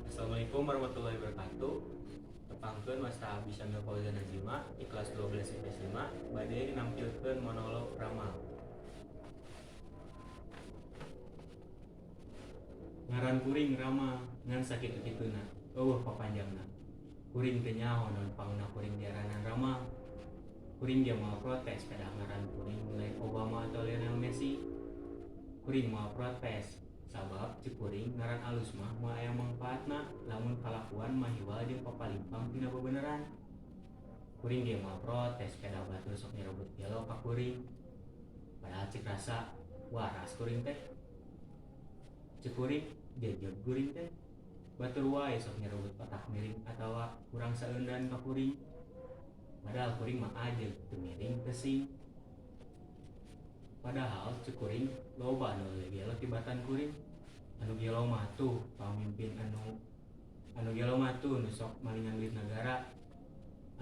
Assalamualaikum warahmatullahi wabarakatuh. Tepangkeun, wasta abdi Syamil Fauzan Azima ti kelas 12 IPS 5 bade nampilkeun monolog Ramal. Ngaran kuring Ramal, ngan sakitu-kituna, euweuh papanjangna. Kuring teu nyaho naon pangna kuring diaranan Ramal. Kuring ge moal protes pedah ngaran kuring lain Obama atau Lionel Messi. Kuring moal protes sabab ceuk kuring ngaran alus mah moal aya mangpaatna lamun kalakuan mahiwal jeung papalimpang tina bebeneran. Kuring ge moal protes pedah batur sok nyarebut gelo ka kuring. Padahal ceuk rasa waras kuring teh. Ceuk kuring jejeg kuring teh. Batur wae sok nyarebut otak miring atawa kurang saeundan ka kuring. Padahal kuring mah ajeg, teu miring teu sing. Padahal ceuk kuring loba anu leuwih gelo tibatan kuring. Anu gelo mah tuh pamimpin anu anu gelo mah tuh nu sok malingan duit nagara.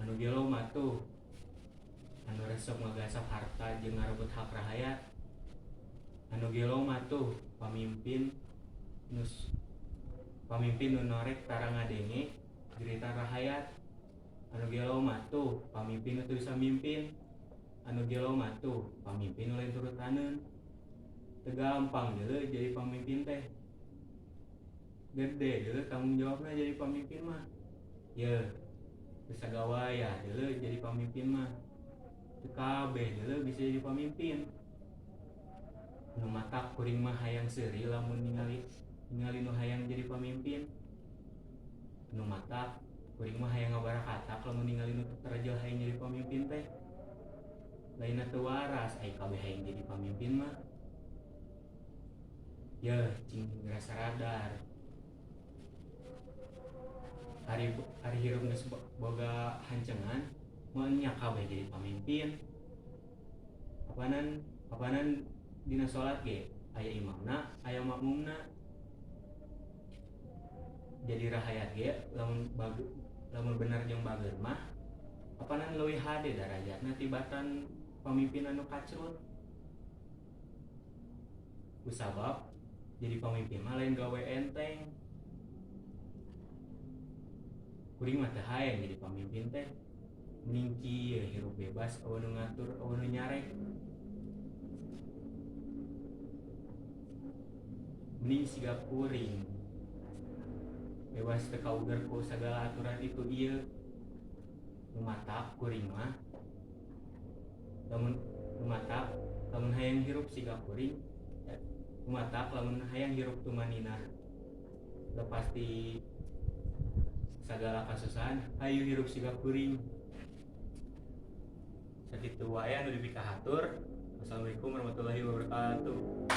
Anu gelo mah tuh anu resep ngagasap harta jeung ngarebut hak rahayat. Anu gelo mah tuh pamimpin nu norek tara ngadenge jeritan rahayat. Anu gelo mah tuh pamimpin nu teu bisa mimpin. Anu gelo mah tuh pamimpin nu lain turutaneun. Teu gampang deuleu jadi pamimpin teh. Gede deuleu tanggung jawabna jadi pamimpin mah. Yeuh, teu sagawayah deuleu jadi pamimpin mah. Teu kabeh deuleu bisa jadi pamimpin. Nu matak kuring mah hayang seuri lamun ningali ningali nu hayang jadi pamimpin. Nu matak kuring mah hayang ngabarakatak lamun ningali nu terjel hayang jadi pamimpin teh. Lainna teu waras ai kabeh hayang jadi pamimpin mah. Yeuh, cing geura saradar. Ari ari hirup geus boga hancengan moal nya kabeh jadi pamimpin. Apanan apanan dina salat ge aya imamna, aya makmumna. Jadi rahayat ge lamun bener jeung bager mah apanan leuwih hade darajatna tibatan pamimpin anu kacrut. Kusabab jadi pamimpin mah lain gawe enteng. Kuring mah teu hayang jadi pamimpin teh. Mending kieu hirup bebas euweuh nu ngatur, euweuh nu nyarek. Mending siga kuring. Bebas teu kauger ku sagala aturan itu ieu. Nu matak kuring mah lamun nu matak lamun hayang hirup siga kuring, nu matak lamun hayang hirup tumaninah lepas ti sagala kasusahan, hayu hirup siga kuring. Sakitu wae anu dipikahatur. Wassalamualaikum warahmatullahi wabarakatuh.